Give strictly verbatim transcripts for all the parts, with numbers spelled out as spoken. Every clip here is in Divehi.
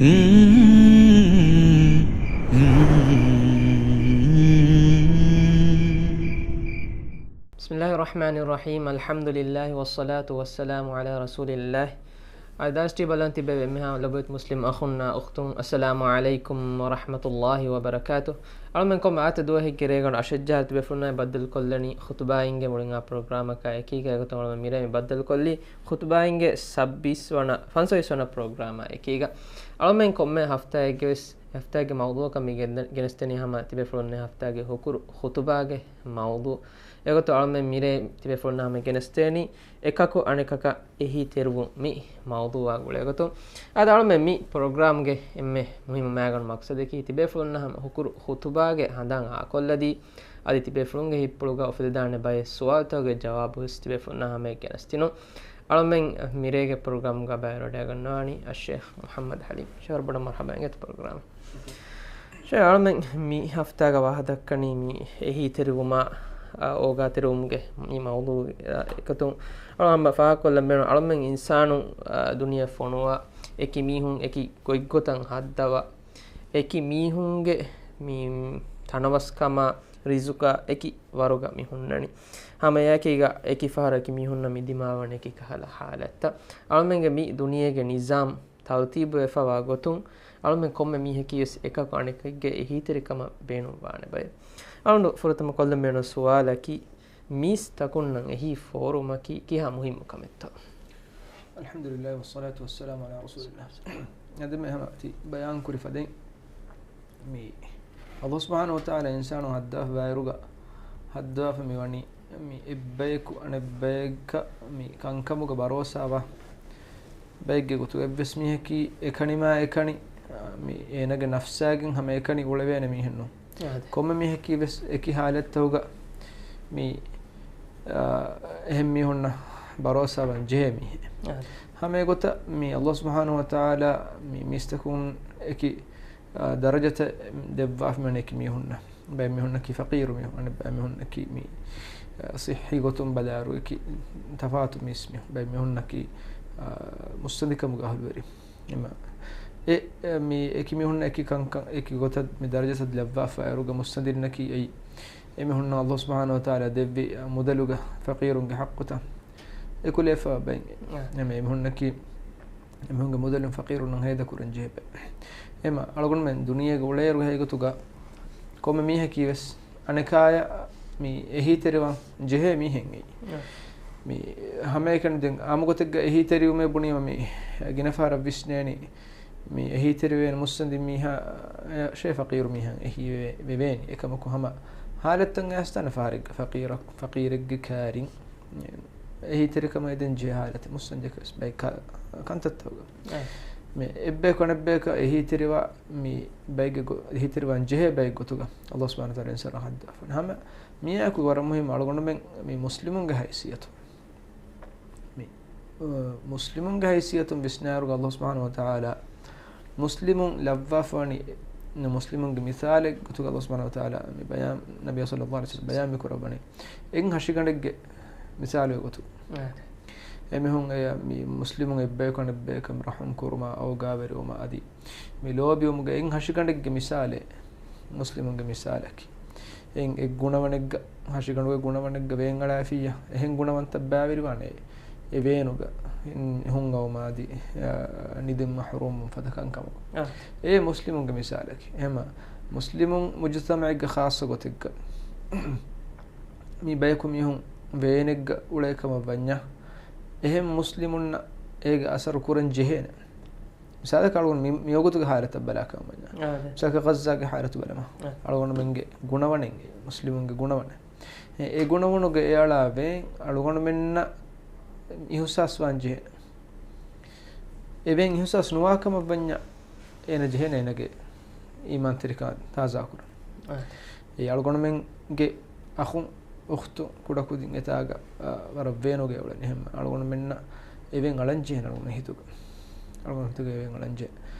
بسم الله الرحمن الرحيم. الحمد لله والصلاة والسلام على رسول الله. އަދި ދާސްޓީ ބަލަން ތިބެ އެންމެހާ ލޮބުވެތި މުސްލިމް އަޚުންނާ އުޚްތުން، السلام عليكم ورحمة الله وبركاته. އަޅުމެން ކޮންމެ އާތަ ދުވަހެއްގެ ރޭގަނޑު އަށެއްޖަހާ ތިބޭފުޅުންނާއި ބައްދަލުކޮށްލަނީ ޚުތުބާއިންގެ މުޅިންހާ ޕްރޮގްރާމަކާ އެކީގަ. އެގޮތުން އަޅުމެން މިރޭ މި ބައްދަލުކޮށްލީ ޚުތުބާއިންގެ ސައްބީސް ވަނަ، ފަންސަވީސް ވަނަ ޕްރޮގްރާމާ އެކީގަ. އަޅުމެން ކޮންމެ ހަފްތާއެއްގެ ވެސް، ހަފްތާއެއްގެ މައުޟޫޢަކަށް މި ގެންދަ-، ގެނެސްދެނީ ހަމަ ތިބޭފުޅުންނެ ހަފްތާގެ ހުކުރު ޚުތުބާގެ މައުޟޫޢު. އެގޮތުން އަޅުމެން މިރޭ ތިބޭފުޅުންނާ ހަމަ ގެނެސްދޭނީ އެކަކު އަނެކަކަށް އެހީތެރިވުން މި މައުޟޫޢާ ގުޅޭގޮތުން. އަދި އަޅުމެން މި ޕްރޮގްރާމްގެ އެންމެ މުހިއްމު މައިގަނޑު މަޤްޞަދަކީ ތިބޭފުޅުންނަށް ހަމަ ހުކުރު ޚުތުބާގެ ހަނދާން އާކޮށްލަދީ، އަދި ތިބޭފުޅުންގެ ހިތްޕުޅުގަ އުފެދިދާނެ ބައެއް ސުވާލުތަކުގެ ޖަވާބުވެސް ތިބޭފުޅުންނާ ހަމަޔަށް ގެނެސްދިނުން. އަޅުމެން މިރޭގެ ޕްރޮގްރާމްގަ ބައިވެރިވެޑައިގަންނަވާނީ އައްޝޭޚް މުޙައްމަދު ޙަލީމް. ޝޭޚް ވަރަށް ބޮޑަށް މަރްޙަބާ އިނގޭތޯ ޕްރޮގްރާމަށް. ޝޭޚް އަޅުމެން މި ހަފްތާގަ ވާހަކަ ދައްކަނީ މި އެހީތެރިވުމާ، އާ، އޯގާތެރިވުމުގެ މި މައުޟޫޢު، އާ، އެގޮތުން އަޅުމެން ފާހަގަކޮށްލަން ބޭނުން އަޅުމެން އިންސާނުން، އާ، ދުނިޔެ ފޮނުވާ އެކި މީހުން އެކި ގޮތްގޮތަށް ހައްދަވާ އެކި މީހުންގެ މި ތަނަވަސްކަމާ ރިޒުޤާ އެކި ވަރުގަ މި ހުންނަނީ. ހަމައެއާއެކީގަ އެކި ފަހަރަކީ މި ހުންނަ މި ދިމާވަން އެކި ކަހަލަ ޙާލަތްތައް. އަޅުމެންގެ މި ދުނިޔޭގެ ނިޒާމް ތަރުތީބުވެފަވާ ގޮތުން، އަޅުމެން ކޮންމެ މީހަކީވެސް އެކަކު އަނެކެއްގެ އެހީތެރިކަމަށް ބޭނުންވާނެ ބައެއް. އަޅުގަނޑު ފުރަތަމަ ކޮށްލަން ބޭނުން ސުވާލަކީ، މީސްތަކުންނަށް އެހީ ފޯރުމަކީ ކިހާ މުހިއްމު ކަމެއްތޯ؟ الحمد لله والصلاة والسلام على رسول الله. އަދި މި ހަމަ ތި ބަޔާން ކުރި ފަދައިން، މި އަﷲ ސުބްޙާނަހޫ ވަތަޢާލާ އިންސާނުން ހައްދާފަ ވާއިރުގަ ހައްދާފަ މި ވަނީ މި އެއްބަޔަކު އަނެއްބަޔަކަށް މި ކަންކަމުގަ ބަރޯސާވާ ބައެއްގެ ގޮތުގަ. އެއްވެސް މީހަކީ އެކަނިމާ އެކަނި، މި އޭނަގެ ނަފްސާގެން ހަމަ އެކަނި އުޅެވޭނެ މީހެއް ނޫން. އާދެ. ކޮންމެ މީހަކީ ވެސް އެކި ޙާލަތްތަކުގަ މި، އާ، އެހެން މީހުންނަށް ބަރޯސާވާން ޖެހޭ މީހެއް. އާދެ. ހަމަ އެގޮތަށް މި އަﷲ ސުބްޙާނަހޫ ވަތަޢާލާ މި މީސްތަކުން އެކި، އާ، ދަރަޖަތައް ދެއްވާފަ މިވަނީ އެކި މީހުންނަށް. ބައެއް މީހުންނަކީ ފަޤީރު މީހުން، އަނެއް ބައެއް މީހުންނަކީ މި، އާ، ޞިއްޙީ ގޮތުން ބަލާއިރު އެކި ތަފާތު މީސް މީހުން. ބައެއް މީހުންނަކީ، އާ، މުއްސަނދިކަމުގެ އަހުލުވެރި. އެމަ، އެ، އެ، މި އެކި މީހުންނަށް އެކި ކަންކަން، އެކި ގޮތަށް މި ދަރަޖަތައް ލައްވާފަ އިރުގަ މުއްސަނދިންނަކީ އެއީ، އެމީހުންނަށް އަﷲ ސުބްޙާނަހޫ ވަތަޢާލާ ދެއްވި މުދަލުގަ ފަޤީރުންގެ ޙައްޤުތައް އެކުލެވިފަ ބައިން. އާ. އެމަ އެމީހުންނަކީ، އެމީހުންގެ މުދަލުން ފަޤީރުންނަށް ހޭދަކުރަން ޖެހޭ ބައި. އެމަ އަޅުގަނޑުމެން ދުނިޔޭގަ އުޅޭއިރު ހަގީގަތުގަ ކޮންމެ މީހަކީ ވެސް އަނެކާޔަށް މި އެހީތެރިވާން ޖެހޭ މީހެއް އެއީ. އަ. މި ހަމައެކަނި ދެން އާއްމުގޮތެއްގަ އެހީތެރިވުމޭ ބުނީމަ މި ގިނަ ފަހަރަށް ވިސްނޭނީ، މި އެހީތެރިވޭނެ މުއްސަނދި މީހާ އަށޭ ފަޤީރު މީހާ އެހީވެ-، ވެވޭނީ. އެކަމަކު ހަމަ ހާލަތްތައް އައިސްދާނެ ފަހަރެއްގަ ފަޤީރަ-، ފަޤީރެއްގެ ކާރިން އެހީތެރިކަމަށް އެދެން ޖެހޭ ހާލަތެއް މުއްސަނދިއަކަށް ވެސް ބައެއް ކަ-، ކަންތައްތަކުގަ. އެ. މި އެއްބަޔަކު އަނެއްބަޔަކަށް އެހީތެރިވާ މި ބައެއްގެ ގޮ-، އެހީތެރިވާން ޖެހޭ ބައެއް ގޮތުގަ އަﷲ ސުބްޙާނަހޫ ވަތަޢާލާ އިންސާނާ ހައްދާފަ. ހަމަ މިއާއެކު ވަރަށް މުހިއްމު އަޅުގަނޑުމެން މި މުސްލިމުންގެ ހައިސިއްޔަތުން. މި، އަ، މުސްލިމުންގެ ހައިސިއްޔަތުން ވިސްނާއިރުގަ އަﷲ ސުބްޙާނަހޫ ވަތަޢާލާ މުސްލިމުން ލައްވާފަވަނީ، މުސްލިމުންގެ މިސާލެއް ގޮތުގަ އަﷲ ސުބްޙާނަހޫ ވަތަޢާލާ މި ބަޔާން، ނަބިއްޔާ ޞައްލައްލާހު ޢަލައިހި ވަސައްލަމް ބަޔާން މި ކުރައްވަނީ އެއް ހަށިގަނޑެއްގެ މިސާލުގެ ގޮތުން. އާ. އެމީހުން އެ، މި މުސްލިމުން އެއްބަޔަކު އަނެއްބަޔަކަށް ރަޙުމް ކުރުމާ، އޯގާވެރިވުމާ އަދި މި ލޯބިވުމުގެ އެއް ހަށިގަނޑެއްގެ މިސާލެއް މުސްލިމުންގެ މިސާލަކީ. އެއް، އެއް ގުނަވަނެއްގަ، ހަށިގަނޑުގެ ގުނަވަނެއްގަ ވޭން އަޅާފިއްޔާ، އެހެން ގުނަވަންތައް ބައިވެރިވާނެ އެ ވޭނުގަ، އިން، ހުން އައުމާ އަދި، އާ، ނިދިން މަޙްރޫމް ފަދަ ކަންކަމުގަ. އާ. އެ މުސްލިމުންގެ މިސާލަކީ. އެހެމަ މުސްލިމުން މުޖުތަމަޢެއްގެ ޚާއްޞަ ގޮތެއްގަ މި ބަޔަކު މީހުން ވޭނެއްގަ އުޅޭ ކަމަށް ވަންޏާ، އެހެން މުސްލިމުންނަށް އޭގެ އަސަރު ކުރަން ޖެހޭނެ. މިސާލަކަށް އަޅުގަނޑު މި-، މިވަގުތުގެ ހާލަތަށް ބަލާކަމަށް ވަންޏާ. އާ، އާދެ. މިސާލަކަށް ޣައްޒާގެ ހާލަތު ބަލަމާ. އާ. އަޅުގަނޑުމެންގެ ގުނަވަނެއް، މުސްލިމުންގެ ގުނަވަނެއް. އެ، އެ ގުނަވަނުގެ އެއަޅާ ވޭން އަޅުގަނޑުމެންނަށް އިހުސާސްވާން ޖެހޭ. އެ ވޭން އިހުސާސް ނުވާ ކަމަށް ވަންޏާ، އޭނަ ޖެހޭނެ އޭނަގެ އީމާންތެރިކަން ތާޒާކުރަން. އާ. އެ އަޅުގަނޑުމެންގެ އަޚުން، އުޚްތު، ކުޑަކުދިން އެތާގަ، އާ، ވަރަށް ވޭނުގަ އުޅެނީ. އެހެން އަޅުގަނޑުމެންނަށް އެ ވޭން އަޅަން ޖެހޭނެ އަޅުގަނޑު ހިތުގަ. އަޅުގަނޑު ހިތުގަ އެ ވޭން އަޅަން ޖެހޭ.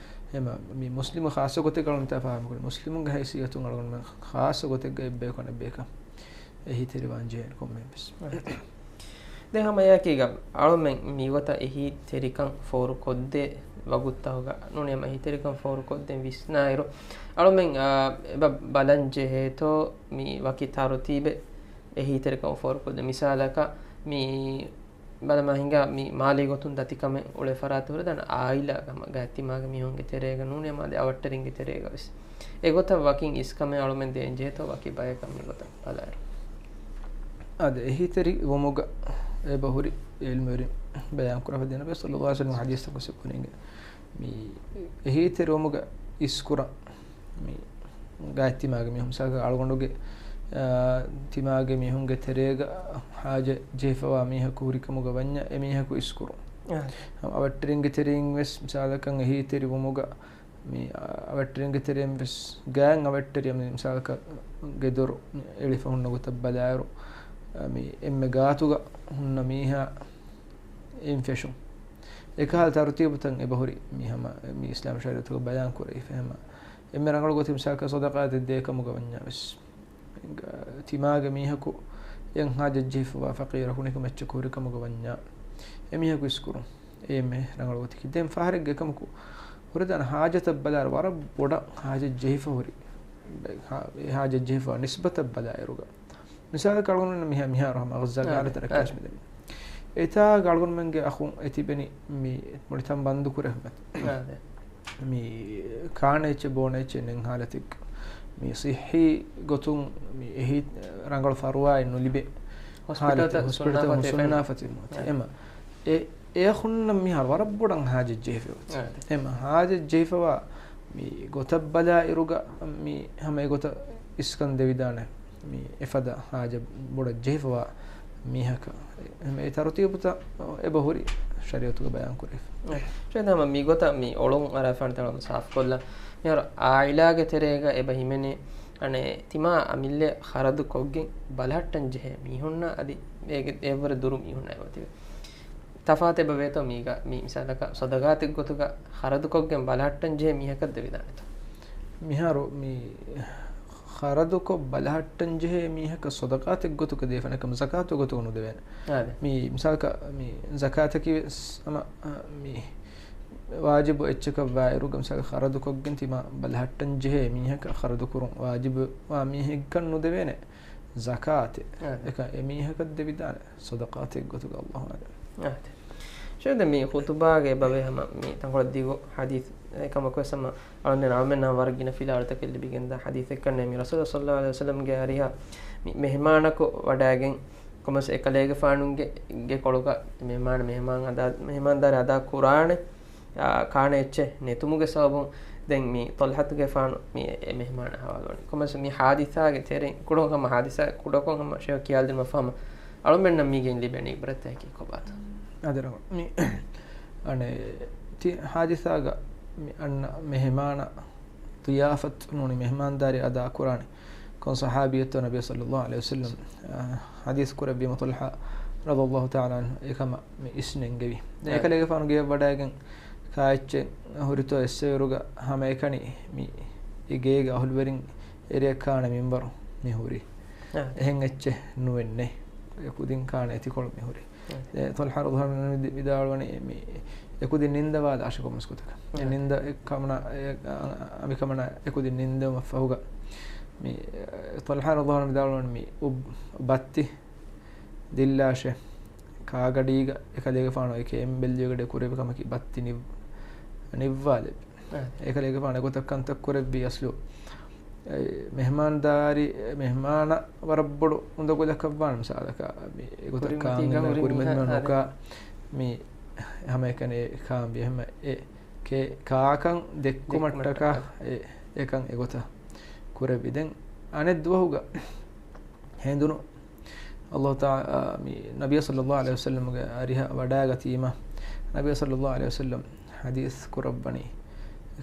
އެހެމަ މި މުސްލިމު ޚާއްޞަ ގޮތެއްގަ އަޅުގަނޑު މިތާ ފާހަގަކުރި. މުސްލިމުންގެ ހައިސިއްޔަތުން އަޅުގަނޑުމެން ޚާއްޞަ ގޮތެއްގަ އެއްބަޔަކު އަނެއްބަޔަކަށް އެހީތެރިވާން ޖެހޭނެ ކޮންމެވެސް. ދެން ހަމައެއާއެކީގަ އަޅުމެން މިގޮތަށް އެހީތެރިކަން ފޯރުކޮށްދޭ ވަގުތުތަކުގަ ނޫނީ ހަމަ އެހީތެރިކަން ފޯރުކޮށްދޭން ވިސްނާއިރު، އަޅުމެން، އާ، އެބަ ބަލަން ޖެހޭތޯ މި ވަކި ތަރުތީބެއް އެހީތެރިކަން ފޯރުކޮށްދޭން. މިސާލަކަށް މި ބަލަމާ ހިނގާ މި މާލީ ގޮތުން ދަތިކަމެއް އުޅޭ ފަރާތެއް ހުރެދާނެ އާއިލާގަ ހަމަ ގާތްތިމާގެ މީހުންގެ ތެރޭގަ ނޫނީ ހަމަ އަދި އަވަށްޓެރިންގެ ތެރޭގަ ވެސް. އެގޮތަށް ވަކިން އިސްކަމެއް އަޅުމެން ދޭން ޖެހޭތޯ ވަކި ބަޔަކަށް މިގޮތަށް ބަލާއިރު. އާދެ، އެހީތެރި ވުމުގަ އެބަހުރި އިލްމުވެރިން ބަޔާން ކުރާފަ ދިޔަ ނަބީ ޞައްލައްލާހު ޢަލައިހި ވަސައްލަމް ޙަދީޘްތަކުން ސިފަކުރިންގެ މި އެހީތެރިވުމުގަ އިސްކުރަން މި ގާތްތިމާގެ މީހުން މިސާލަކަށް އަޅުގަނޑުގެ، އާ، ތިމާގެ މީހުންގެ ތެރޭގަ ޙާޖަތް ޖެހިފަވާ މީހަކު ހުރިކަމުގަ ވަންޏާ އެ މީހަކު އިސްކުރުން. އާ. އަވަށްޓެރިންގެ ތެރެއިން ވެސް މިސާލަކަށް އެހީތެރިވުމުގަ މި އަވަށްޓެރިންގެ ތެރެއިން ވެސް ގާތް އަވަށްޓެރިޔަށް މި މިސާލަކަށް ގެދޮރު އެޅިފަ ހުންނަ ގޮތަށް ބަލާއިރު، މި އެންމެ ގާތުގަ ހުންނަ މީހާ އިން ފެށުން. އެކަހަލަ ތަރުތީބުތައް އެބަހުރި މި ހަމަ މި އިސްލާމް ޝަރީޢަތުގަ ބަޔާން ކުރެވިފަ ހަމަ އެންމެ ރަނގަޅު ގޮތެއް މިސާލަކަށް ޞަދަޤާތެއް ދޭ ކަމުގަ ވަންޏާ ވެސް. ތިމާގެ މީހަކު އެން ޙާޖަތް ޖެހިފަވާ ފަޤީރަކު ނިކަމެއްޗަކު ހުރި ކަމުގަ ވަންޏާ އެ މީހަކު އިސްކުރުން. އެ އެންމެ ރަނގަޅު ގޮތަކީ. ދެން ފަހަރެއްގެ ކަމަކު ހުރެދާނެ ޙާޖަތަށް ބަލާއިރު ވަރަށް ބޮޑަށް ޙާޖަތް ޖެހިފަ ހުރި. އެ ޙާ-، އެ ޙާޖަތް ޖެހިފަ ނިސްބަތަށް ބަލާއިރުގަ. މިސާލަކަށް އަޅުގަނޑު މިހާ-، މިހާރު ހަމަ ޣައްޒާގެ އާ، އާދަތައް ރައްކާސް އާ. މިދެނީ. އެތާ އަޅުގަނޑުމެންގެ އަޚުން އެ ތިބެނީ މި މުޅި ތަން ބަންދު ކުރެ ހުމަތި. އާ، އާދެ. މި ކާނެ އެއްޗެއް ބޯނެ އެއްޗެއް ނެތް ޙާލަތެއް. މި ޞިއްޙީ ގޮތުން މި އެހީ ރަނގަޅު ފަރުވާއެއް ނުލިބޭ. ހޮސްޕިޓަލްތައް ޙާލަތެއް ހޮސްޕިޓަލްތައް ސުންނާފަ ހުސްނުނާފަތި މުއްތި. އާ. އެމަ އެ އެއަޚުންނަށް މިހާރު ވަރަށް ބޮޑަށް ޙާޖަތް ޖެހިފައޮތް. އާ. އެމަ ޙާޖަތް ޖެހިފަވާ މި ގޮތަށް ބަލާއިރުގަ މި ހަމަ އެގޮތަށް އިސްކަން ދެވިދާނެ. މި އެފަދަ ޙާޖަތް ބޮޑަށް ޖެހިފަވާ މީހަކަށް. އެ ތަރުތީބުތައް އެބަހުރި ޝަރީޢަތުގަ ބަޔާން ކުރެވިފަ. އެ، ޝައިޚް ހަމަ މިގޮތަށް މި އޮޅުން އަރާފާނެ ތަޅަމު ސާފުކޮށްލަން. މިހާރު އާއިލާގެ ތެރޭގަ އެބަ ހިމެނޭ އަނެއް ތިމާ އަމިއްލަ ޚަރަދު ކޮށްގެން ބަލަހައްޓަން ޖެހޭ މީހުންނަށް އަދި އޭގެ އެއްވަރު ދުރު މީހުންނަށް އެބަތިބެ. ތަފާތު އެބަ ވޭތޯ މީގަ މި މިސާލަކަށް ޞަދަޤާތެއް ގޮތުގަ ޚަރަދުކޮށްގެން ބަލަހައްޓަން ޖެހޭ މީހަކަށް ދެވިދާނެތޯ؟ މިހާރު މި ޚަރަދުކޮށް ބަލަހައްޓަން ޖެހޭ މީހަކަށް ޞަދަޤާތެއް ގޮތުގަ ދޭފަ ނަކަމަ ޒަކާތު ގޮތުގަ ނުދެވޭނެ. އާދެ. މި މިސާލަކަށް މި ޒަކާތަކީ ވެސް ހަމަ، އަ، މި ވާޖިބު އެއްޗަކަށް ވާއިރުގަ މިސާލަކަށް ޚަރަދުކޮށްގެން ތިމާ ބަލަހައްޓަން ޖެހޭ މީހަކަށް ޚަރަދުކުރުން ވާޖިބު ވާ މީހެއްގަ ނުދެވޭނެ. ޒަކާތެއް. އާ. އެކަ އެމީހަކަށް ދެވިދާނެ ޞަދަޤާތެއް ގޮތުގަ. އައްލާހު އަޢްލަމް. އާ. ޝޭޚް، ދެން މި ޚުތުބާގެ ބަވެ ހަމަ މި ތަންކޮޅެއް ދިގު ޙަދީޘް އެކަމަކުވެސް ހަމަ އަޅުގަނޑުމެންނަށް ވަރަށް ގިނަ ފިލާވަޅުތަކެއް ލިބިގެންދާ ޙަދީޘެއްކަންނޭ މި ރަސޫލާ ޞައްލައްލާހު ޢަލައިހި ވަސައްލަމްގެ އަރިހަށް މި މެހެމާނަކު ވަޑައިގެން ކޮންމެސް އެކަލޭގެފާނުގެ ގެކޮޅުގަ މެހެމާނަށް މެހެމާން އަދާ، މެހެމާންދާރީ އަދާ ކުރާނެ. އާ، ކާނެ އެއްޗެއް ނެތުމުގެ ސަބަބުން ދެން މި ޠަލްޙަތުގެފާނު މި އެ މެހެމާނަށް ޙަވާލުވަނީ. ކޮންމެސް މި ޙާދިސާގެ ތެރެއިން ކުޑަކޮށް ހަމަ ޙާދިސާ ކުޑަކޮށް ހަމަ ޝޭޚް ކިޔާލަދިނުމަށްފަހު ހަމަ އަޅުމެންނަށް މީގެން ލިބޭނެ ޢިބްރަތަކީ ކޮބާތޯ؟ އާދެ، މި އަނެއް ތި ޙާދިސާގަ މި އަންނަ މެހެމާނަށް ޟިޔާފަތު ނޫނީ މެހެމާންދާރީ އަދާ ކުރާނެ ކޮން ޞަޙާބީއެއްތޯ ނަބީ ޞައްލައްލާހު ޢަލައިހި ވަސައްލަމް، އާ، ޙަދީޘް ކުރެއްވީމަ ޠަލްޙާ ރަޟިޔައްލާހު ތަޢާލާ ޢަންހު އެކަމަށް މި އިސްނެންގެވި. ދެން އެކަލޭގެފާނު ގެޔަށް ވަޑައިގެން ކާ އެއްޗެއް ހުރިތޯ އެއްސެވިއިރުގަ ހަމައެކަނި މި އެ ގޭގެ އަހުލުވެރިން އެރެއަށް ކާނެ މިންވަރު މި ހުރީ. އާ. އެހެން އެއްޗެއް ނުވެންނޭ. އެ ކުދިން ކާނެ އެތިކޮޅު މި ހުރީ. އާ. އެ ޠަލްޙާ ރަޟިޔައްލާހު ޢަންހު ވިދާޅުވަނީ މި އެކުދިން ނިންދަވާލާށޭ ކޮންމެސް ގޮތަކަށް. އެ އާ. ނިންދަ އެ ކަމަނާ، އެ، އަ، އަ، އަނބިކަމަނާ އެކުދިން ނިންދެވުމަށްފަހުގަ މި، އެ، ޠަލްޙާ ރަޟިޔައްލާހު ޢަންހު ވިދާޅުވަނީ މި އު-، ބައްތި ދިއްލާށޭ. ކާގަޑީގަ އެކަލޭގެފާނު އެކޭ އެނބެއްލިޔަގަޑި ކުރެއްވި ކަމަކީ ބައްތި ނިއް-، ނިއްވާލެއްވި. އާ. އެކަލޭގެފާނު އެގޮތަށް ކަންތައް ކުރެއްވީ އަސްލު، އެ، މެހެމާންދާރީ، މެހެމާނަށް ވަރަށް ބޮޑު އުނދަގުލަކަށްވާނެ މިސާލަކަށް، މި އެގޮތަށް ކުރިމަތީގަ ކާން ހުރި ކުރިމަތި މީހާ ނުކާ، އާދެ. މި ހަމައެކަނި ކާން ވި ހަމަ އެ ކޭ ކާކަން ދެއްކުމަށްޓަކާ ދެއްކުމަށްޓަކާ. އެ، އެކަން އެގޮތަށް ކުރެއްވި. ދެން އަނެއް ދުވަހުގަ ހެނދުނު އައްލާހު ތަޢާ-، މި ނަބިއްޔާ ޞައްލައްލާހު ޢަލައިހި ވަސައްލަމްގެ އަރިހަށް ވަޑައިގަތީމަ، ނަބިއްޔާ ޞައްލައްލާހު ޢަލައިހި ވަސައްލަމް ޙަދީޘް ކުރައްވަނީ،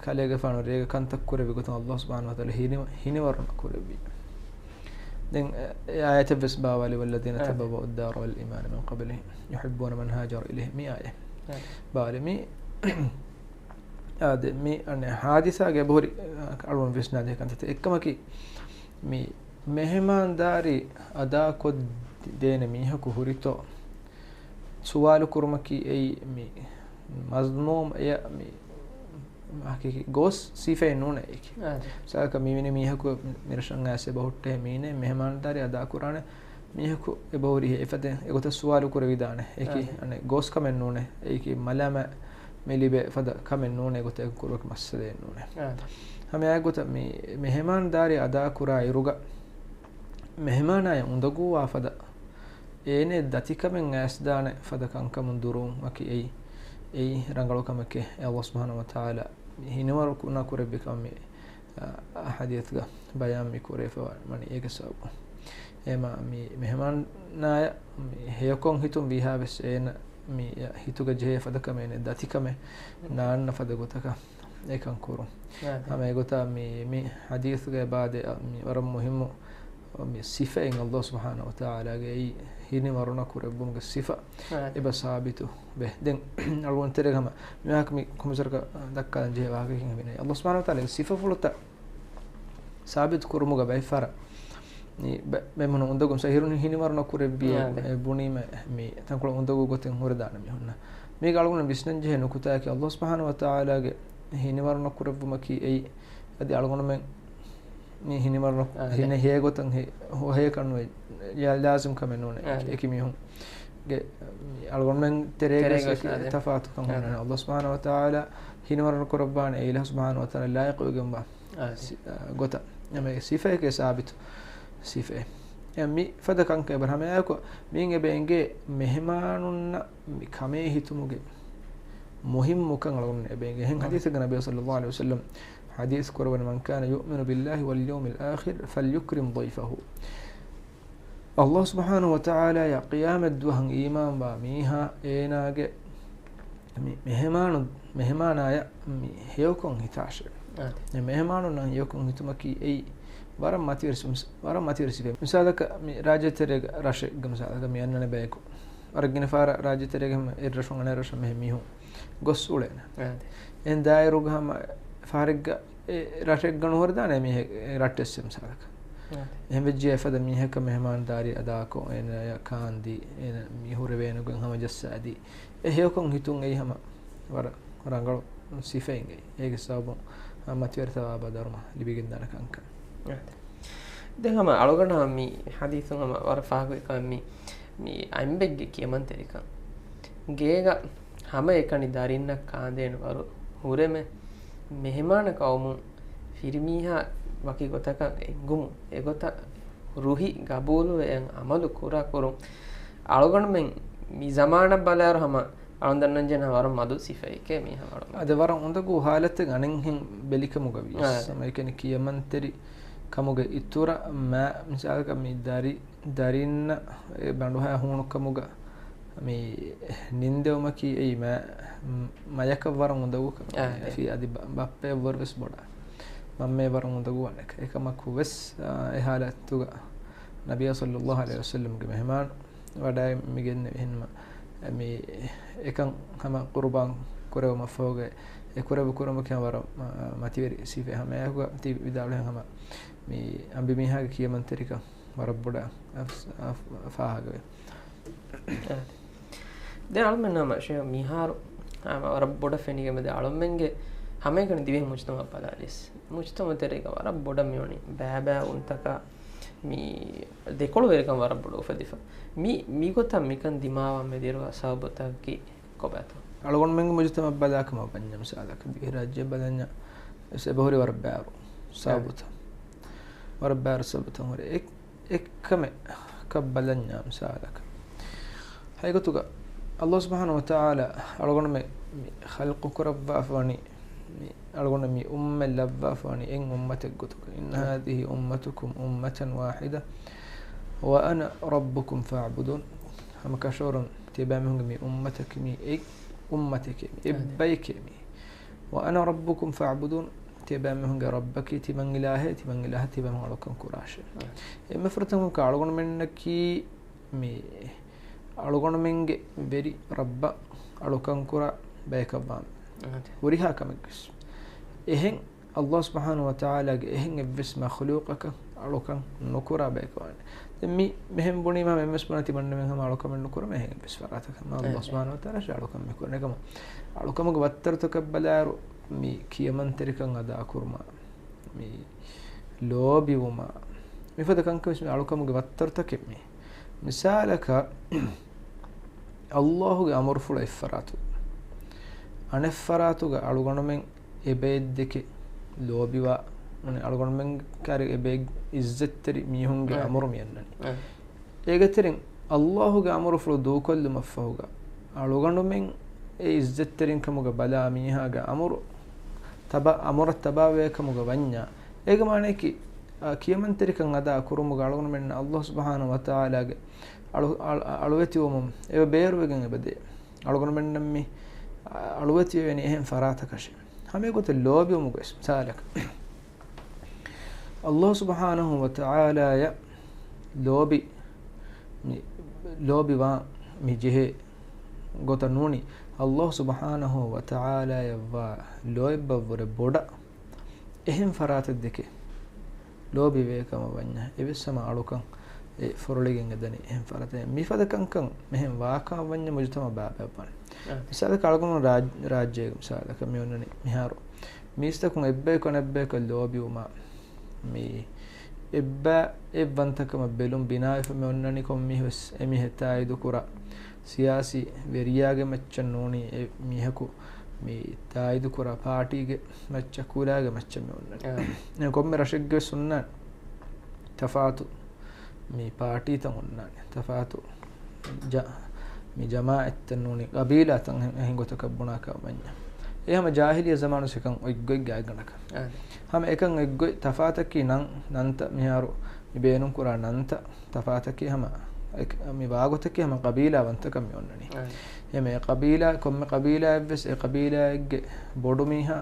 ކަލޭގެފާނު ރޭގަ ކަންތައް ކުރެއްވި ގޮތުން އައްލާހު ސުބްޙާނަހު ވަތަޢާލާ ހިނިވަ-، ހިނިވަރުނަ ކުރެއްވި. ދެން އެ އާޔަތެއް ވެސް ބާވާލި، وَالَّذِينَ އާ. تَبَوَّءُوا الدَّارَ وَالْإِيمَانَ مِنْ قَبْلِهِمْ يُحِبُّونَ مَنْ هَاجَرَ إِلَيْهِمْ މި އާޔަތް. އާ. ބާވާލި މި އާދެ، މި އަނެއް ޙާދިސާގެ އެބަހުރި، އަޅުގަނޑު ވިސްނާދޭ ކަންތައްތައް. އެއްކަމަކީ، މި މެހެމާންދާރީ އަދާކޮށްދޭނެ މީހަކު ހުރިތޯ ސުވާލު ކުރުމަކީ އެއީ މި މަޒްމޫމް އެޔަށް މި ހަޤީޤީ ގޯސް ސިފައެއް ނޫނޭ އެކި. އާ. މިސާލަކަށް މިވެނި މީހަކު މިރަށަށް އައިސް އެބަހުއްޓޭ މީނެ މެހެމާންދާރީ އަދާކުރާނެ މީހަކު އެބަހުރި އެފަދަ އެގޮތަށް ސުވާލު ކުރެވިދާނެ. އެކި އާ. އަނެއް ގޯސް ކަމެއް ނޫނޭ. އެކި މަލާމާތް މި ލިބޭ ފަދަ ކަމެއް ނޫނޭ ގޮތަށް ކުރުވަކި މައްސަލައެއް ނޫނޭ. އާ. ހަމައެއާ ގޮތަށް މި މެހެމާންދާރީ އަދާކުރާ އިރުގަ މެހެމާނާޔަށް އުނދަގޫވާ ފަދަ އޭނެ ދަތިކަމެއް އައިސްދާނެ ފަދަ ކަންކަމުން ދުރުވުމަކީ އެއީ، އެއީ ރަނގަޅު ކަމެކޭ. އެ ﷲ ސުބްޙާނަހޫ ވަތަޢާލާ ހިނިވަރު ކުރެއްވި ކަމަށް މި، އާ، ޙަދީޘްގަ ބަޔާން މި ކުރެވިފަ ވަނީ އޭގެ ސަބަބުން. އެމާ މި މެހެމާނާޔަށް މި ހެޔޮކޮށް ހިތުން ވީހާވެސް އޭނަ މި ހިތުގަ ޖެހޭ ފަދަ ކަމެއް އޭނެ ދަތިކަމެއް ނާންނަ ފަދަ ގޮތަކަށް އެކަން ކުރުން. އާ، ދެ. ހަމަ އެގޮތަށް މި، މި ޙަދީޘްގަ އެބާދެ، މި ވަރަށް މުހިއްމު މި ސިފައިން ﷲ ސުބްޙާނަހޫ ވަތަޢާލާގެ އެއީ ހިނިވަރުނަ ކުރެއްވުމުގެ ސިފަ އާ، ދެ. އެބަ ސާބިތު ވޭ. ދެން އަޅުގަނޑު ތެރޭގަ ހަމަ މިހާކު މި ކޮންމެސް ވަރަކަށް ދައްކާލަން ޖެހޭ ވާހަކައެއް ހިނގަމިނޭ. ﷲ ސުބްޙާނަހޫ ވަތަޢާލާގެ ސިފަފުޅުތައް ސާބިތު ކުރުމުގަ ބައެއް ފަހަރަށް މި ބެ-، ބެމުނު އުނދަގޫ ސަހިރުން ހިނިވަރުނަ ކުރެއްވިއޭ އާ، ދެ. އެ ބުނީމަ މި ތަންކޮޅެއް އުނދަގޫ ގޮތެއް ހުރެދާނެ މީހުންނަށް. މީގަ އަޅުގަނޑު ވިސްނަން ޖެހޭ ނުކުތާއަކީ ﷲ ސުބްޙާނަހޫ ވަތަޢާލާގެ ހިނިވަރުނަ ކުރެއްވުމަކީ އެއީ އަދި އަޅުގަނޑުމެން މި ހިނިވަރުނަ އާ، ދެ. ހިނެ ހޭ ގޮތަށް ހޭ، ހޯ ހޭ ކަން ނުވެ ލާ-، ލާޒިމް ކަމެއް ނޫނޭ. އާ، ދެ. އެކި މީހުންގެ މި އަޅުގަނޑުމެން ތެރޭގަ ތެރޭގަ އެކި އާ، ދެ. ތަފާތުކަން އާ، ހުންނާނެ. ދެ. ﷲ ސުބްޙާނަހޫ ވަތަޢާލާ ހިނިވަރުނަ ކުރައްވާނެ އެ އިލާހު ސުބްޙާނަހޫ ވަތަޢާލާ ލާއިޤުވެގެންވާ އާ، ދެ. ސި-، އާ، ގޮތަށް. އެމެ ސިފައެކޭ ސާބިތު ސިފައެއް. އެ މި ފަދަ ކަންކަން އެބަ ހަމައެއާއެކު މިއިން އެބަ އެނގޭ މެހެމާނުންނަށް މި ކަމޭ ހިތުމުގެ މުހިއްމުކަން އަޅުގަނޑު އެބަ އެނގޭ. އެހެން އާ. ޙަދީޘެއްގަ ނަބީ ޞައްލައްލާހު ޢަލައިހި ވަސައްލަމް ޙަދީޘް ކުރައްވަނީ، "من كان يؤمن بالله واليوم الآخر فليكرم ضيفه." ﷲ ސުބްޙާނަހޫ ވަތަޢާލާޔާ ޤިޔާމަތްދުވަހަށް އީމާންވާ މީހާ އޭނާގެ މި މެހެމާނު-، މެހެމާނާޔަށް މި ހެޔޮކޮށް ހިތާށެވެ. އާ، ދެ. މެ މެހެމާނުންނަށް ހެޔޮކޮށް ހިތުމަކީ އެއީ ވަރަށް މަތިވެރި ސި-، ވަރަށް މަތިވެރި ސިފައެއް. މިސާލަކަށް މި ރާއްޖެތެރޭގަ ރަށެއްގަ މިސާލަކަށް މި އަންނަނެ ބަޔަކު ވަރަށް ގިނަ ފަހަރަށް ރާއްޖެތެރޭގަ ހަމަ އެއް ރަށުން އަނެއް ރަށަށް މެހެން މީހުން ގޮސް އުޅޭނެ. އާ، ދެ. އެހެން ދާއިރުގަ ހަމަ ފަހަރެއްގަ އެ ރަށެއްގަ ނުހުރެދާނެ މީހެއް އެ ރަށްޓެއްސެއް މިސާލަކަށް. އާ، ދެ. އެހެން ވެއްޖެ އެފަދަ މީހަކަށް މެހެމާންދާރީ އަދާކޮށް، އޭނަޔަށް ކާންދީ، އޭނަ މި ހުރެވޭނެ ގޮތް ހަމަޖައްސާދީ، އެ ހެޔޮކޮށް ހިތުން އެއީ ހަމަ ވަރަށް ރަނގަޅު ސިފައެއް އެއީ. އޭގެ ސަބަބުން މަތިވެރި ސަވާބާ ދަރުމަ ލިބިގެންދާނެ ކަންކަން. އާ، ދެ. ދެން ހަމަ އަޅުގަނޑަށް ހަމަ މި ޙަދީޘުން ހަމަ ވަރަށް ފާހަގަވި ކަމެއް މި، މި އަނބެއްގެ ކިޔަމަންތެރިކަން. ގޭގަ ހަމައެކަނި ދަރިންނަށް ކާންދޭނެ ވަރު ހުރެމެ މެހެމާނަކަށް އައުމުން ފިރިމީހާ ވަކި ގޮތަކަށް އެނގުމުން އެގޮތަށް ރުހި ގަބޫލުވެ އެއަށް އަމަލު ކުރާ ކުރުން އަޅުގަނޑުމެން މި ޒަމާނަށް ބަލާއިރު ހަމަ އަޅުން ދަންނަންޖެހޭ ވަރަށް މަދު ސިފައެކޭ މީ ހަމަ އަޅުގަނޑު. އަދި ވަރަށް އުނދަގޫ ހާލަތެއް އަނެއްހެން ބެލިކަމުގަ ވިޔަސް. އާ، ދެ. ހަމަ އެކަނި ކިޔަމަންތެރި ކަމުގެ އިތުރަށް މާ-، މިސާލަކަށް މި ދަރި-، ދަރިންނަށް އެ ބަނޑުހައި ހޫނުކަމުގަ މި ނިންދެވުމަކީ އެއީ މަ-، މަޔަކަށް ވަރަށް އުނދަގޫ ކަމެއް. އާ، އެ. ފި-، އަދި ބަ-، ބައްޕައަށްވުރެ ވެސް ބޮޑަށް. މަންމައަށް ވަރަށް އުނދަގޫ އަނެއްކާ. އެކަމަކު ވެސް، އާ، އެ ޙާލަތުގަ ނަބިއްޔާ ޞައްލައްލާހު ޢަލައިހި ވަސައްލަމްގެ މެހެމާން ވަޑައި މިގެންނެވި ހެންމަ، މި އެކަން ހަމަ ޤުރުބާން ކުރެވުމަށްފަހުގަ އެ ކުރެއްވި ކުރުމަކީ ވަރަށް މަ-، މަތިވެރި ސިފައެއް. ހަމައެއާއެކު ތި ވިދާޅުވިހެން ހަމަ މި އަނބިމީހާގެ ކިޔަމަންތެރިކަން ވަރަށް ބޮޑަށް އަފް-، އަފް-، ފާހަގަވޭ. ދެން އަޅުމެން ހަމަ ޝޭޚް މިހާރު ހަމަ ވަރަށް ބޮޑަށް ފެނިގެން މިދެ އަޅުމެންގެ ހަމައެކަނި ދިވެހި މުޖްތަމަޢަށް ބަލާލިޔަސް، މުޖްތަމަޢު ތެރޭގަ ވަރަށް ބޮޑަށް މިވަނީ ބައިބައިވުންތަކާ މި ދެކޮޅުވެރިކަން ވަރަށް ބޮޑަށް އުފެދިފަ. މި، މިގޮތަށް މިކަން ދިމާވާން މެދުވެރިވާ ސަބަބުތަކަކީ ކޮބާތޯ؟ އަޅުގަނޑުމެންގެ މުޖުތަމަޢަށް ބަލާކަމަށް ވަންޏާ މިސާލަކަށް، ދިވެހި ރާއްޖެއަށް ބަލަންޏާ ވެސް އެބަހުރި ވަރަށް ބާރު ސަބަބުތައް. އާ. ވަރަށް ބާރު ސަބަބުތައް ހުރި. އެ-، އެއްކަމެއް ކަށް ބަލަންޏާ މިސާލަކަށް. ހަގީގަތުގަ ﷲ ސުބްޙާނަހޫ ވަތަޢާލާ އަޅުގަނޑުމެން މި ޚަލްޤު ކުރައްވާފަ ވަނީ، މި އަޅުގަނޑު މި އުއްމަތް ލައްވާފަ ވަނީ އެއް އުއްމަތެއް ގޮތުގަ. إن هذه أمتكم أمة واحدة وأنا ربكم فاعبدون. ހަމަ ކަށަވަރުން ތިޔަބައިމީހުންގެ މި އުއްމަތަކީ މީ އެއް އުއްމަތެކޭ، މީ އެއް ބަޔެކޭ މީ. وأنا ربكم فاعبدون، ތިޔަބައިމީހުންގެ ރައްބަކީ ތިމަން އިލާހޭ، ތިމަން އިލާހަށް ތިޔަބައިމީހުން އަޅުކަން ކުރާށޭ. އެންމެ ފުރަތަމަ އަޅުގަނޑުމެންނަކީ މި އަޅުގަނޑުމެންގެ ވެރި ރައްބަށް އަޅުކަން ކުރާ ބަޔަކަށްވާން. އާ، ދެ. ހުރިހާ ކަމެއްވެސް. އެހެން ﷲ ސުބްޙާނަހޫ ވަތަޢާލާގެ އެހެން އެއްވެސް މަޚްލޫޤަކަށް އަޅުކަން ނުކުރާ ބަޔަކަށް ވާނެ. ދެން މި މިހެން ބުނީމާ އެންމެސް ބުނާ ތިމަންނަމެން ހަމަ އަޅުކަމެއް ނުކުރަމޭ، އެހެން އެއްވެސް ފަރާތަކަށް ހަމަ އާ، ﷲ ދެ. ސުބްޙާނަހޫ ވަތަޢާލާ އަޅުކަން މިކުރަނީ. އެކަމަ އަޅުކަމުގެ ވައްތަރުތަކަށް ބަލާއިރު މި ކިޔަމަންތެރިކަން އަދާކުރުމާ، މި ލޯބިވުމާ، މިފަދަ ކަންކަން ވެސް މި އަޅުކަމުގެ ވައްތަރުތަކެއް މީ. މިސާލަކަށް، އައްލާހުގެ އަމުރުފުޅަށް އެއްފަރާތު، އަނެއްފަރާތުގަ އަޅުގަނޑުމެން އެބައެއްދެކެ ލޯބިވާ، އަޅުގަނޑުމެން ކާރި އެބައެއް އިއްޒަތްތެރި މީހުންގެ އަ. އަމުރު މި އަންނަނީ. އަ. އޭގެތެރެއިން އައްލާހުގެ އަމުރުފުޅު ދޫކޮށްލުމަށްފަހުގަ، އަޅުގަނޑުމެން އެ އިއްޒަތްތެރިންކަމުގަ ބަލާ މީހާގެ އަމުރު ތަބާ، އަމުރަށް ތަބާވޭކަމުގަ ވަންޏާ، އޭގެ މާނަޔަކީ، އަ، ކިޔަމަންތެރިކަން އަދާ ކުރުމުގަ އަޅުގަނޑުމެންނަށް އައްލާހު ސުބްޙާނަހު ވަތަޢާލާގެ އަޅު-، އަޅު-، އަޅުވެތިވުމުން އެބަ ބޭރުވެގެން އެބަދޭ. އަޅުގަނޑުމެންނަށް މި، އަ، އަޅުވެތިވެވެނީ އެހެން ފަރާތަކަށެއް. ހަމައެގޮތަށް ލޯބިވުމުގައި މިސާލަކަށް، އައްލާހު ސުބްޙާނަހު ވަތަޢާލާޔަށް ލޯބި، މި، ލޯބިވާން މި ޖެހޭ ގޮތަށް ނޫނީ، އައްލާހު ސުބްޙާނަހު ވަތަޢާލާޔަށްވާ ލޯތްބަށްވުރެ ބޮޑަށް އެހެން ފަރާތެއް ދެކެ ލޯބިވޭ ކަމަށް ވަންޏާ، އެވެސް ހަމަ އަޅުކަން އެ ފޮރޮޅިގެން އެދަނީ އެހެން ފަރާތެއް. މިފަދަ ކަންކަން މިހެން ވާކަމަށް ވަންޏާ މުޖުތަމަޢު ބާބާވާނެ. އާ. މިސާލަކަށް އަޅުގަނޑު ރާއް-، ރާއްޖޭގެ މިސާލަކަށް މި އޮންނަނީ މިހާރު މީސްތަކުން އެއްބަޔަކު އަނެއްބަޔަކަށް ލޯބިވުމާ، މި އެއްބަ އެއްވަންތަކަމަށް ބެލުން ބިނާވެފަ މި އޮންނަނީ ކޮންމީހުވެސް އެމީހެއް ތާއީދުކުރާ ސިޔާސީ ވެރިޔާގެ މައްޗަށް ނޫނީ، އެ މީހަކު މި ތާއީދުކުރާ ޕާޓީގެ މައްޗަށް، ކުލާގެ މައްޗަށް މި އޮންނަނީ. އާ. އެ ކޮންމެ ރަށެއްގެވެސް އޮންނާނެ ތަފާތު މި ޕާޓީތައް އޮންނާނެ. ތަފާތު ޖަ-، މި ޖަމާޢަތްތައް ނޫނީ، ޤަބީލާތައް އެހެން ގޮތަކަށް ބުނާކަށް ވަންޏާ. އެ ހަމަ ޖާހިލިއްޔަ ޒަމާނުސް އެކަން އޮތްގޮތް ގާތްގަނޑަކަށް. އާ. ހަމަ އެކަން އޮތްގޮތް ތަފާތަކީ ނަން، ނަންތައް މިހާރު މި ބޭނުންކުރާ ނަންތައް ތަފާތަކީ ހަމަ އެ-، މި ވާގޮތަކީ ހަމަ ޤަބީލާވަންތަކަށް މި އޮންނަނީ. އާ. އެހެން އެ ޤަބީލާ، ކޮންމެ ޤަބީލާއެއްވެސް އެ ޤަބީލާއެއްގެ ބޮޑު މީހާ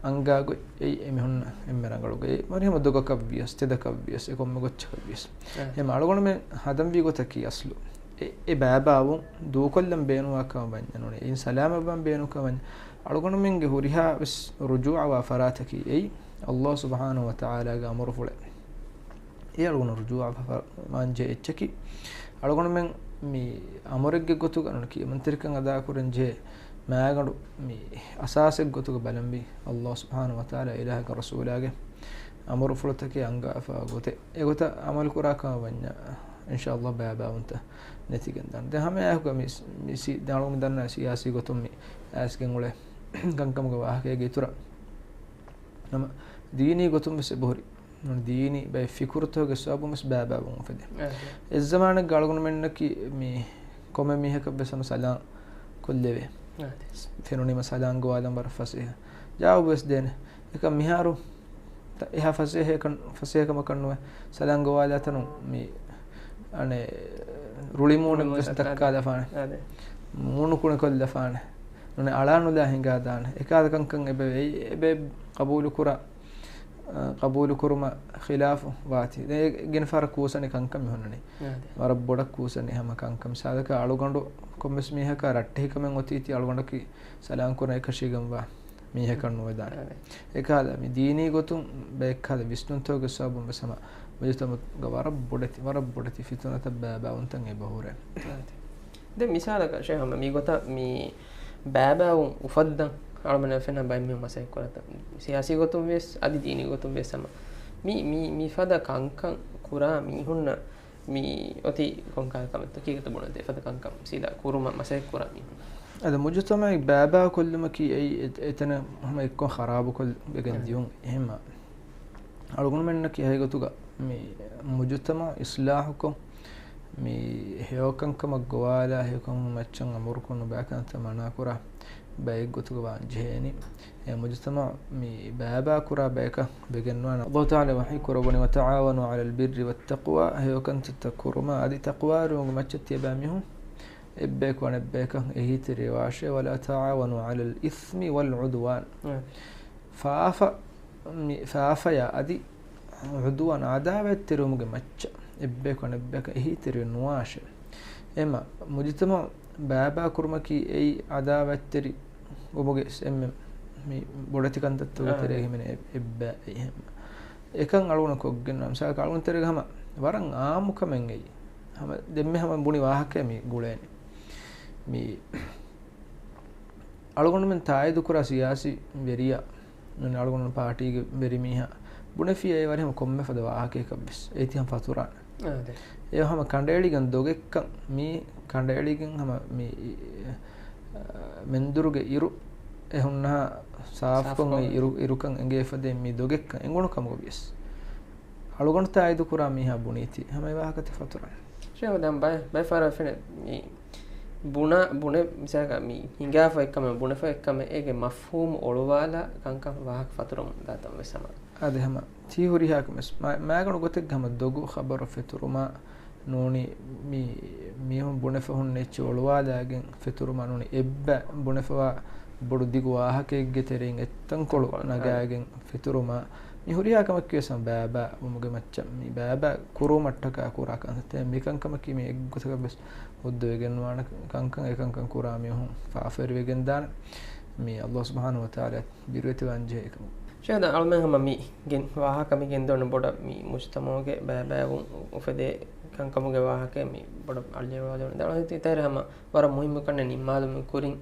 އަންގާ ގޮތް އެއީ އެމީހުންނަށް އެންމެ ރަނގަޅު ގޮތް. މަރިހަމަ ދޮގަކަށް ވިޔަސް، ތެދަކަށް ވިޔަސް، އެ ކޮންމެ ގޮތްޗަކަށް ވިޔަސް. އެ. އެހެން އަޅުގަނޑުމެން ހަދަންވީ ގޮތަކީ އަސްލު އެ، އެ ބައިބައިވުން ދޫކޮށްލަން ބޭނުންވާކަމަށް ވަންޏާ ނޫނީ، އެއިން ސަލާމަތްވާން ބޭނުންކަމަށް ވަންޏާ، އަޅުގަނޑުމެންގެ ހުރިހާ ވެސް ރުޖޫޢަވާ ފަރާތަކީ އެއީ އައްލާހު ސުބްޙާނަހު ވަތަޢާލާގެ އަމުރުފުޅެއް. އެ އަޅުގަނޑު ރުޖޫޢަވާން ޖެހޭ އެއްޗަކީ، އަޅުގަނޑުމެން މި އަމުރެއްގެ ގޮތުގަ ނޫނީ ކިޔަމަންތެރިކަން އަދާކުރަން ޖެހޭ މާގަނޑު މި އަސާސެއް ގޮތުގަ ބަލަންވީ، އައްލާހު ސުބްޙާނަހު ވަތަޢާލާ އިލާހުގެ ރަސޫލާގެ އަމުރުފުޅުތަކެއް އަންގާފާ ގޮތެއް. އެގޮތަށް ޢަމަލުކުރާކަމަށް ވަންޏާ، އިންޝާﷲ ބައިބައިވުންތައް ނެތިގެންދާނެ. ދެން ހަމައެއާއެކުގަ މި، މި ސި-، ދެން އަޅުގަނޑު ދަންނަ ސިޔާސީ ގޮތުން މި އައިސްގެން އުޅޭ ކަންކަމުގެ ވާހަކައިގެ އިތުރަށް ނަމަ ދީނީ ގޮތުން ވެސް އެބަހުރި. ނޫނީ ދީނީ ބައެއް ފިކުރުތަކުގެ ސަބަބުން ވެސް ބައިބައިވުން އުފެދޭ. އާ. އެއްޒަމާނެއްގަ އަޅުގަނޑުމެންނަކީ މި ކޮންމެ މީހަކަށް ވެސް ހަމަ ސަލާން ކޮށްލެވޭ. އާ. ފެނުނީމަ ސަލާން ގޮވާލަން ވަރަށް ފަސޭހަ. ޖަވާބު ވެސް ދޭނެ. އެކަމް މިހާރު ތަ-، އެހާ ފަސޭހަކަން-، ފަސޭހަކަމަކަށް ނުވެ، ސަލާން ގޮވާލާތަނުން މި އަނެއް ރުޅިމޫނެއް ވެސް ދައްކާލަފާނެ. އާ، ދެ. މޫނު ކުނިކޮށްލަފާނެ. ނޫނީ އަޅާ ނުލާ ހިނގާދާނެ. އެކާދަ ކަންކަން އެބަ އެ-، އެބަ ޤަބޫލުކުރާ، އަ، ޤަބޫލުކުރުމަށް ޚިލާފު ވާތީ. ދެން އެ ގިނަ ފަހަރަށް ކޫސަނި ކަންކަން މި ހުންނަނީ. އާ، ދެ. ވަރަށް ބޮޑަށް ކޫސަނި ހަމަ ކަންކަން. މިސާލަކަށް އަޅުގަނޑު ކޮންމެސް މީހަކާ ރައްޓެހިކަމެއް އޮތީތީ އަޅުގަނޑަކީ ސަލާން ކުރަން އެކަށީގެންވާ މީހަކަށް ނުވެދާނެ. އާ، ދެ. އެކާލަ މި ދީނީ ގޮތުން ބައެއްކާލަ ވިސްނުންތަކުގެ ސަބަބުން ވެސް ހަމަ މުޖުތަމަޢުގަ ވަރަށް ބޮޑެތި، ވަރަށް ބޮޑެތި ފިތުނަތައް ބައިބައިވުންތައް އެބަ ހުރޭ. އާ، ދެ. ދެން މިސާލަކަށް ޝޭޚް ހަމަ މި ގޮތަށް މި ބައިބައިވުން އުފައްދަން އަޅުމެންނަށް ފެންނަ ބައެއް މީހުން މަސައްކަތް ކުރަތަ؟ ސިޔާސީ ގޮތުން ވިޔަސް އަދި ދީނީ ގޮތުން ވިޔަސް ހަމަ މި، މި، މި ފަދަ ކަންކަން ކުރާ މީހުންނަށް މި އޮތީ ކޮންކަހަލަ ކަމެއްތޯ ކީކޭތޯ ބުނަން އެފަދަ ކަންކަން ސީދާ ކުރުމަށް މަސައްކަތް ކުރާ މީހުން. އަދި މުޖުތަމަޢެއް ބައިބައި ކޮށްލުމަކީ އެއީ އެ-، އެތަނަށް ހަމަ އެއްކޮށް ޚަރާބުކޮށް ވެގެން އެ. ދިޔުން. އެހެންމާ އަޅުގަނޑުމެންނަކީ ހަގީގަތުގަ މި މުޖުތަމަޢު އިޞްލާޙުކޮށް، މި ހެޔޮކަންކަމަށް ގޮވާލާ، ހެޔޮކަމުގެ މައްޗަށް އަމުރުކޮށް ނުބައިކަންތައް މަނާކުރާ ބައެއްގޮތުގަ ވާން ޖެހޭނީ. އެ މުޖުތަމަޢު މި ބައިބައި ކުރާ ބަޔަކަށް ވެގެންވާނެ. ﷲ ތަޢާލާ ވަޙީ ކުރައްވަނީ، وتعاونوا على البر والتقوى، ހެޔޮކަންތައްތައް ކުރުމަށް އަދި ތަޤްވާވެރިވުމުގެ މައްޗަށް ތިޔަބައިމީހުން އެއްބަޔަކު އަނެއްބަޔަކަށް އެހީތެރިވާށޭ، ولا تعاونوا على الإثم والعدوان. އެ. ފާފަ، މި ފާފަޔާ އަދި ޢުދުވާން ޢަދާވާތްތެރިވުމުގެ މައްޗަށް އެއްބަޔަކު އަނެއްބަޔަކަށް އެހީތެރިވެ ނުވާށޭ. އެމަ މުޖުތަމަޢު ބައިބައި ކުރުމަކީ އެއީ ޢަދާވާތްތެރި ވުމުގެ އެންމެ މި ބޮޑެތި ކަންތައްތަކުގެ އާ. ތެރޭގަ ހިމެނޭ އެ-، އެއްބައި އެހެން. އެކަން އަޅުގަނޑު ކޮށްގެން މިސާލަކަށް އަޅުގަނޑު ތެރޭގަ ހަމަ ވަރަށް އާއްމު ކަމެއް އެއީ. ހަމަ ދެންމެ ހަމަ ބުނި ވާހަކައެއް މި ގުޅޭނެ. މި އަޅުގަނޑުމެން ތާއީދު ކުރާ ސިޔާސީ ވެރިޔާ، އަޅުގަނޑު ޕާޓީގެ ވެރިމީހާ ބުނެފި އެ ވަރިހަމަ ކޮންމެ ފަދަ ވާހަކައަކަށްވެސް އޭތި ހަމަ ފަތުރާނެ. އާދެ. އެ ހަމަ ކަނޑައެޅިގެން ދޮގެއްކަން މީ ކަނޑައެޅިގެން ހަމަ މީ، އަ، މެންދުރުގެ އިރު އެ ހުންނަހާ ސާފުކޮށް ސާފުކޮށް. އިރު، އިރުކަން އެނގޭ ފަދައިން މީ ދޮގެއްކަން އެނގުނު ކަމުގަ ވިޔަސް. އަޅުގަނޑު ތާއީދު ކުރާ މީހާ ބުނީތީ ހަމަ އެ ވާހަކަތި ފަތުރާނެ. ޝޭޚް ދަން ބައެ، ބައެއް ފަހަރަށް ފެނެ މީ ބުނާ، ބުނެ މިސާލަކަށް މީ ހިނގާފަ އެއްކަމެއް، ބުނެފަ އެއްކަމެއް، އޭގެ މަފްހޫމު އޮޅުވާލާ ކަންކަން ވާހަކަ ފަތުރަމުން ދާތަން ވެސް ހަމަ. އާދެ ހަމަ ތީ ހުރިހާ ކަމެއް މާ-، މާގަނޑު ގޮތެއްގަ ހަމަ ދޮގު ޚަބަރު ފެތުރުމާ ނޫނީ މީ، މީހުން ބުނެފަ ހުންނަ އެއްޗެއް އޮޅުވާލާގެން ފެތުރުމާ ނޫނީ އެއްބަ ބުނެފަވާ ބޮޑު ދިގު ވާހަކައެއްގެ ތެރެއިން އެއްތަންކޮޅު ތަންކޮޅު، އާ. ނަގާގެން ފެތުރުމާ މި ހުރިހާ ކަމަކީ ވެސް ހަމަ ބައިބައި ވުމުގެ މައްޗަށް މި ބައިބައި ކުރުވުމަށްޓަކާ ކުރާ ކަންތައް. މިކަންކަމަކީ މި އެއްގޮތަކަށް ވެސް ހުއްދަވެގެން ނުވާނެ ކަންކަން، އެކަންކަން ކުރާ މީހުން ފާފަވެރިވެގެން ދާނެ. މި ﷲ ސުބްޙާނަހޫ ވަތަޢާލާ ބިރުވެތިވާން ޖެހޭ ކަމަށް. ޝޭޚް ދަން އަޅުމެން ހަމަ މި ގެން ވާހަކަ މި ގެންދަވަނީ ބޮޑަށް މި މުޖްތަމަޢުގެ ބައިބައިވުން އުފެދޭ ކަންކަމުގެ ވާހަކައެއް މި ބޮޑަށް އަޅުގަނޑު އަޅުގަނޑު ތި ތެރޭ ހަމަ ވަރަށް މުހިއްމު ކަންނެއް ނިންމާލުމުގެ ކުރިން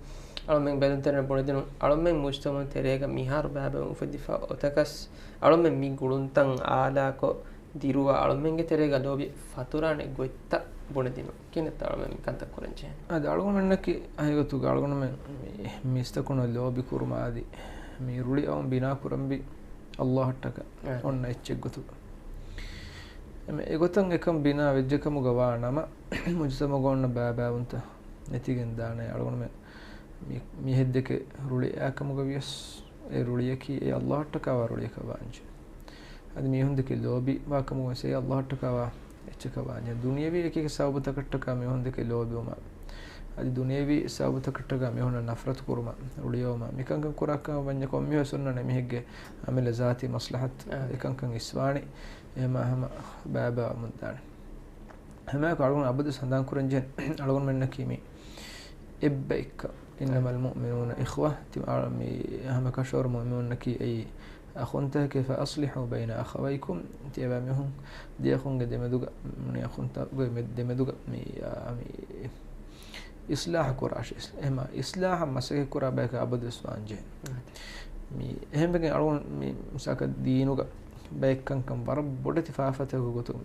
އަޅުމެން ބެލުންތެރިންނަށް ބުނެދިނުން، އަޅުމެން މުޖްތަމަޢު ތެރޭގަ މިހާރު ބައިބައި އުފެދިފަ އޮތަކަސް އަޅުމެން މި ގުޅުންތައް އާލާކޮށް ދިރުވާ އަޅުމެންގެ ތެރޭގަ ލޯބި ފަތުރާނެ ގޮތްތައް ބުނެދިނުން. ކިހިނެއްތަ އަޅުމެން މި ކަންތައް ކުރަން ޖެހެނީ؟ އަދި އަޅުގަނޑުމެންނަކީ ހަގީގަތުގަ އަޅުގަނޑުމެން މި، މީސްތަކުންނަށް ލޯބި ކުރުމާ އަދި މި ރުޅި އައުން ބިނާ ކުރަންވީ ﷲ އަށްޓަކާ އާ. އޮންނަ އެއްޗެއް ގޮތުގަ. އެމެ އެގޮތަށް އެކަން ބިނާ ވެއްޖެ ކަމުގަ ވާ ނަމަ، މުޖްތަމަޢުގަ އޮންނަ ބައިބައިވުންތައް ނެތިގެން ދާނެ. އަޅުގަނޑުމެން މި، މި ހެއްދެކެ ރުޅިއާ ކަމުގަ ވިޔަސް، އެ ރުޅިއަކީ އެ ﷲ އަށްޓަކާ ވާ ރުޅިއަކަށް ވާންޖެ. އަދި މީހުން ދެކެ ލޯބި ވާ ކަމުގަ ވިޔަސް އެ ﷲ އަށްޓަކާ ވާ އެއްޗަކަށް ވާންޖެ. ދުނިޔަވީ އެކި އެކި ސަބަބުތަކަށްޓަކާ މީހުން ދެކެ ލޯބިވުމާ، އަދި ދުނިޔަވީ ސަބަބުތަކަށްޓަކާ މީހުންނަށް ނަފްރަތު ކުރުމާ، ރުޅިއައުމާ، މިކަންކަން ކުރާ ކަމަށް ވަންޏާ ކޮންމެވެސް އޮންނާނެ މީހެއްގެ އަމިއްލަ ޒާތީ މަސްލަހަތު އާ. އެކަންކަން އިސްވާނެ. އެހެމާ ހަމަ ބައިބައިވަމުން ދާނެ. ހަމައެކު އަޅުގަނޑު އަބަދުވެސް ހަނދާން ކުރަން ޖެހެނީ އަޅުގަނޑުމެންނަކީ މި އެއްބައެއްކަން. إنما المؤمنون إخوة. ތި އާ، މި ހަމަ ކަށަވަރު މުއުމިނުންނަކީ އެއީ އަޚުންތަކެކޭ، فأصلحوا بين أخويكم. ތިޔަބައިމީހުން ދެ އަޚުންގެ ދެމެދުގަ، މި އަޚުންތަކުގެ މެ-، ދެމެދުގަ މި، އާ، މި އިޞްލާޙު ކުރާށޭ. އެހެމާ އިޞްލާޙަށް މަސައްކަތް ކުރާ ބަޔަކަށް އަބަދުވެސް ވާންޖެހޭ. މި އެހެންވެގެން އަޅުގަނޑު މި މިސާލަކަށް ދީނުގަ ބައެއް ކަންކަން ވަރަށް ބޮޑެތި ފާފަތަކުގެ ގޮތުން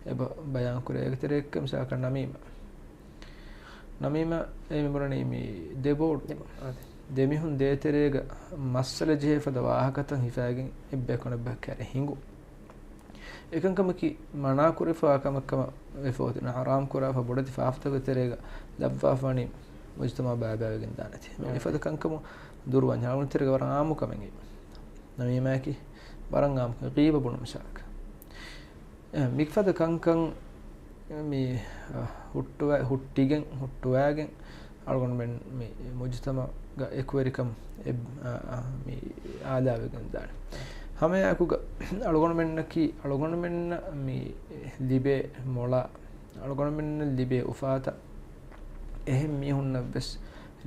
އެބަ ބަޔާން ކުރޭ. އޭގެ ތެރެއަކީ މިސާލަކަށް ނަމީމާ. ނަމީމާ އޭ މި ބުނަނީ މި ދެބޯޑު. ދެބޯ-، އާ، ދެ. ދެމީހުން ދޭތެރޭގަ މައްސަލަ ޖެހޭ ފަދަ ވާހަކަތައް ހިފައިގެން އެއްބަޔަކު އަނެއްބަޔަކު ކައިރި ހިނގުން. އެކަންކަމަކީ މަނާކުރެފަވާ ކަމެއް ކަމަށް ވެފަ އޮތީ. ނަ-، ޙަރާމް ކުރާފަ ބޮޑެތި ފާފަތަކުގެ ތެރޭގަ ލައްވާފަ ވަނީ މުޖްތަމަޢު ބައިބައިވެގެން ދާނެތީ. މި އާ. މިފަދަ ކަންކަމުން ދުރުވާން ޖެހޭ. އަޅުގަނޑު ތެރޭގަ ވަރަށް ޢާއްމު ކަމެއް. ނަމީމާއަކީ ވަރަށް ޢާއްމު ކަމެއް. ޣީބަ ބުނުން މިސާލަކަށް. އެ، މިފަދަ ކަންކަން މި، އަ، ހުއްޓުވަ-، ހުއްޓިގެން، ހުއްޓުވައިގެން އަޅުގަނޑުމެން މި މުޖުތަމަޢުގަ އެކުވެރިކަން އެ-، އަ، އަ، މި އާލާވެގެން ދާނެ. ހަމައެއާއެކުގަ އަޅުގަނޑުމެންނަކީ، އަޅުގަނޑުމެންނަށް މި ލިބޭ މޮޅާ، އަޅުގަނޑުމެންނަށް ލިބޭ އުފާތައް އެހެން މީހުންނަށް ވެސް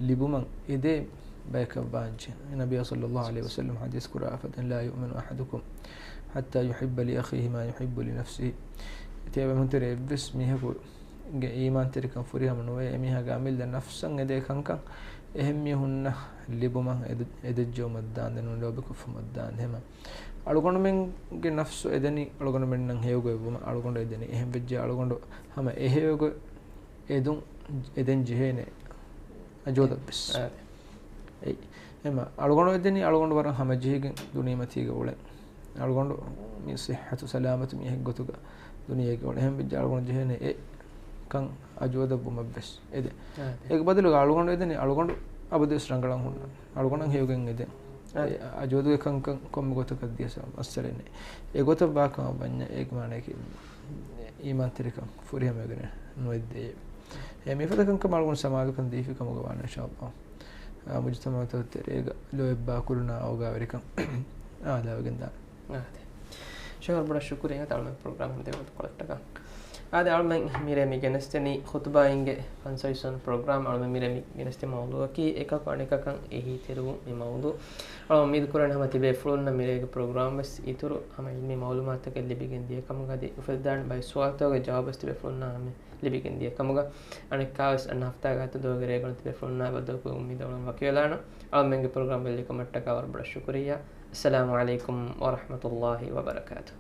ލިބުމަށް އެދޭ ބަޔަކަށް ވާންޖެ. ނަބިއްޔާ ޞައްލައްލާހު ޢަލައިހި ވަސައްލަމަ ޙަދީޘް ކުރާ ފަދައިން، لا يؤمن أحدكم حتى يحب لأخيه ما يحب لنفسه. ތިޔަބައިމީހުން ތެރޭ އެއްވެސް މީހަކުގެ އީމާންތެރިކަން ފުރިހަމަ ނުވޭ، އެމީހާގެ އަމިއްލަ ނަފްސަށް އެދޭ ކަންކަން އެހެން މީހުންނަށް ލިބުމަށް އެދު-، އެދެއްޖެއުމަށް ދާންދެން، ނޫން ލޯބިކޮށްފުމަށް ދާންދެން. ހަމަ އަޅުގަނޑުމެންގެ ނަފްސު އެދެނީ އަޅުގަނޑުމެންނަށް ހެޔޮގޮތް ވުމަށް. އަޅުގަނޑު އެދެނީ. އެހެން ވެއްޖެ އަޅުގަނޑު ހަމަ އެ ހެޔޮގޮތް އެދުން، އެދެން ޖެހޭނެ އަޖޯދަށްވެސް. އާ. އެއް، އެމަ އަޅުގަނޑު އެދެނީ އަޅުގަނޑު ވަރަށް ހަމަޖެހިގެން ދުނިޔެމަތީގަ އުޅެން. އަޅުގަނޑު މި ޞިއްޙަތު ސަލާމަތު މީހެއް ގޮތުގަ ދުނިޔޭގަ އުޅެން. އެހެން ވެއްޖެ އަޅުގަނޑު ޖެހޭނެ އެ ކަން އަޖޯދަށްވުމަށްވެސް އެދެން. އާ. އޭގެ ބަދަލުގަ އަޅުގަނޑު އެދެނީ އަޅުގަނޑު އަބަދުވެސް ރަނގަޅަށް ހުންނަން. އަޅުގަނޑަށް ހެޔޮގެން އެދެން. އާ. އެ އަޖޯދުގެ ކަންކަން ކޮންމެ ގޮތަކަށް ދިޔަސާ މައްސަލައެއް ނެތް. އެގޮތަށް ވާކަމަށް ވަންޏާ އޭގެ މާނައަކީ އީމާންތެރިކަން ފުރިހަމަވެގެން ނުވެއްދެވޭ. އެ މިފަދަ ކަންކަމަށް އަޅުގަނޑު ސަމާލުކަން ދީފި ކަމުގަ ވާނެ އިންޝާﷲ. އާ، މުޖުތަމަޢުތަކުގެ ތެރޭގަ ލޯތްބާކުރުން އޯގާވެރިކަން އާލާވެގެން ދާނެ. އާދެ. ޝަހަރު ބޮޑަށް ޝުކުރިއްޔާ އަޅުމެން ޕްރޮގްރާމަށް ދެވުނު ކޮޅަށްޓަކާ. އާދެ، އަޅުމެން މިރޭ މި ގެނެސްދެނީ ޚުތުބާއިންގެ ފަންސަވީސް ވަނަ ޕްރޮގްރާމް. އަޅުމެން މިރޭ މި ގެނެސްދިން މައުޟޫޢަކީ އެކަކު އަނެކަކަށް އެހީތެރިވުން މި މައުޟޫޢު. އަޅުމެން އުއްމީދު ކުރަން ހަމަ ތިބޭފުޅުންނަށް މިރޭގެ ޕްރޮގްރާމް ވެސް އިތުރު ހަމަ ޢިލްމީ މަޢުލޫމާތުތަކެއް ލިބިގެން ދިޔަ ކަމުގަ އަދި އުފެދިދާނެ ބައެއް ސުވާލުތަކުގެ ޖަވާބު ވެސް ތިބޭފުޅުންނާ ހަމަ ލިބިގެން ދިޔަ ކަމުގަ، އަނެއްކާވެސް އަންނަ ހަފްތާގެ އަތު ދުވަހުގެ ރޭގަނޑު ތިބޭފުޅުންނާ ބައްދަލުކުރުމުގެ އުއްމީދު އަޅަން ވަކިވެލާނަން. އަޅަމެންގެ ޕްރޮގްރާމް ބެލިކަމަށްޓަކާ ވަރަށް ބޮޑަށް ޝުކުރިއްޔާ. އައްސަލާމު ޢަލައިކުމް ވަރަޙްމަތުﷲ ވަބަރަކާތުހު.